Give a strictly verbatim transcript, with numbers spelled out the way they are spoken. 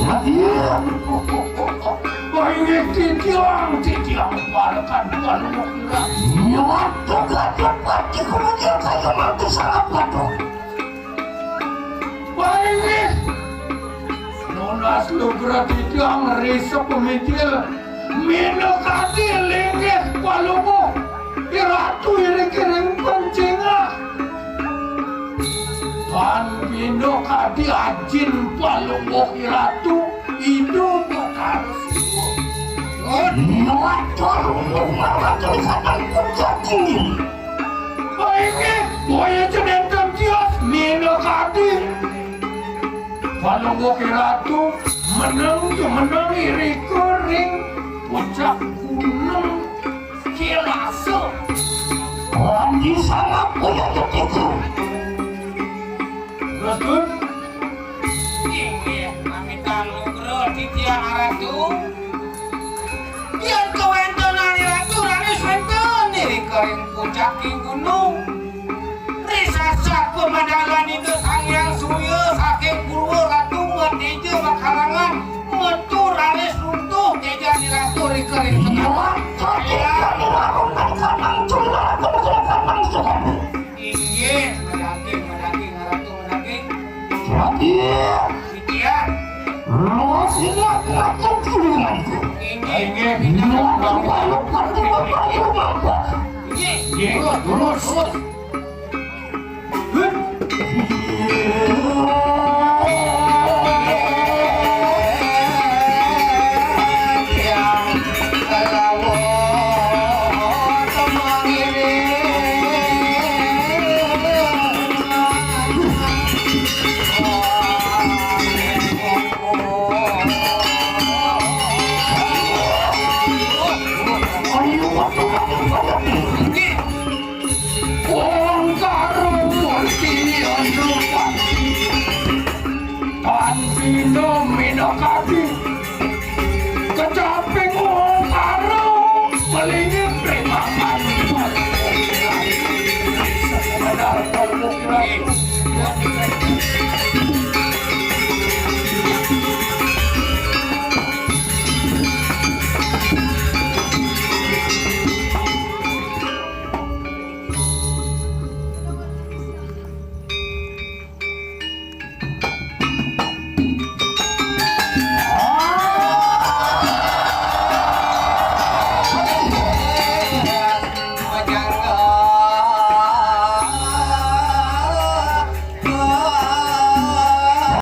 Iya. Wah, inggih titiang, titiang balekan Palungguh Iratu. Nyuwun tugas pati kemudian saya mantu salah patuh. Wah, inggih. Nunas lugra titiang risa pamitil. Minakadi linggih Palungguh Iratu iriki ring pancingah. Tan minakadi ajin Palungguh Iratu, Ida Batara Siwa. Nuwun Palungguh marwati kadang puncak tinggi. Baik, boya jenengan tios minakadi. Palungguh Iratu meneng jumeneng irika ring puncak gunung Kelasa. Andi sangat punya kepitu. Terus, Gun? Inggih, amitang lugra titiang Ratu. Yen kawentenan Ratu raris wenten irika ring puncak gunung. Risasat pamadalan Ida Sang Hyang Surya saking Purwa Ratu mateja makalangan, metu raris runtuh tejan Ratu rika ring tengah. Inggih, madaging, madaging, Ratu, madaging. Iya. Titiang. Inggih. Inggih. Terus, terus. Wong karo murti anupan. Tan pina minakadi.